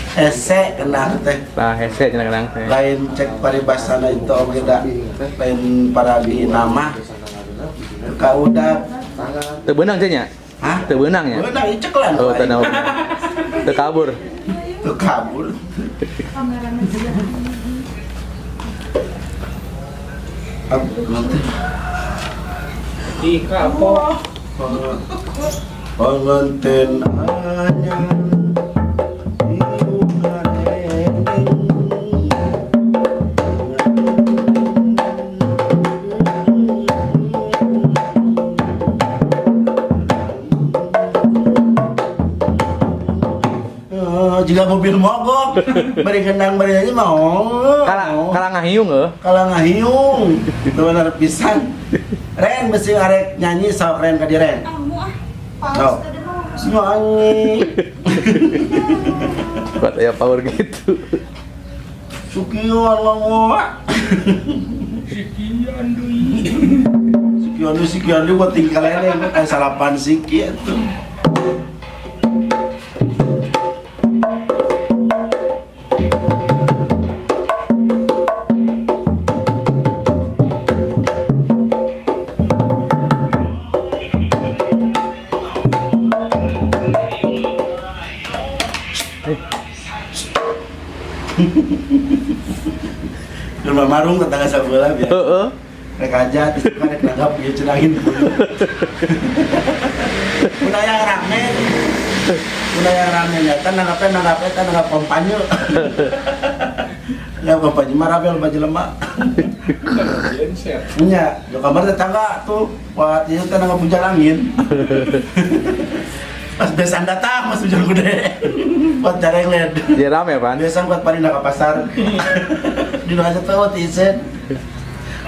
Hese kendang teh. Tah hese cenah kendang teh. Lain cek paribasana itu oge da lain para nama. Kaudak. Teu beunang cenah nya? Hah? Teu beunang nya? Beunang ceklan. Oh, teu naon. Teu kabur. Teu kabur. Nanti. Ih, kapok. Pengantin anyar jika mobil mogok beri kendang beri aja mau Kala ngahiung heuh. Kala ngahiung itu bener pisan. Ren mesti arek nyanyi sok Ren ka di Ren. Oh. Nyanyi. Kuat aya power gitu. Sukian ngomong. Sikian deui. Sikian deui sikian deui buat tinggal eleng aya salapan siki atuh. Rumah marung tetangga sebelah biasa. Heeh. Rek aja, terus kan rek nanggap ieu cenangin. Udah yang rame. Udah yang rame nyata nanggapnya nanggapnya teh nanggap kompanye. Nanggap kompanye mah rame loba jelema. Genset. Nya, di kamar tetangga tuh, wah ieu teh nanggap hujan angin. Pas besan datang, mas hujan gede. Buat careng led. Dia rame pan. Biasa buat paling ke pasar. Di luar aja tuh tisen.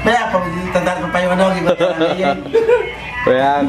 Banyak apa tentang kepayuan dong gitu. Beak.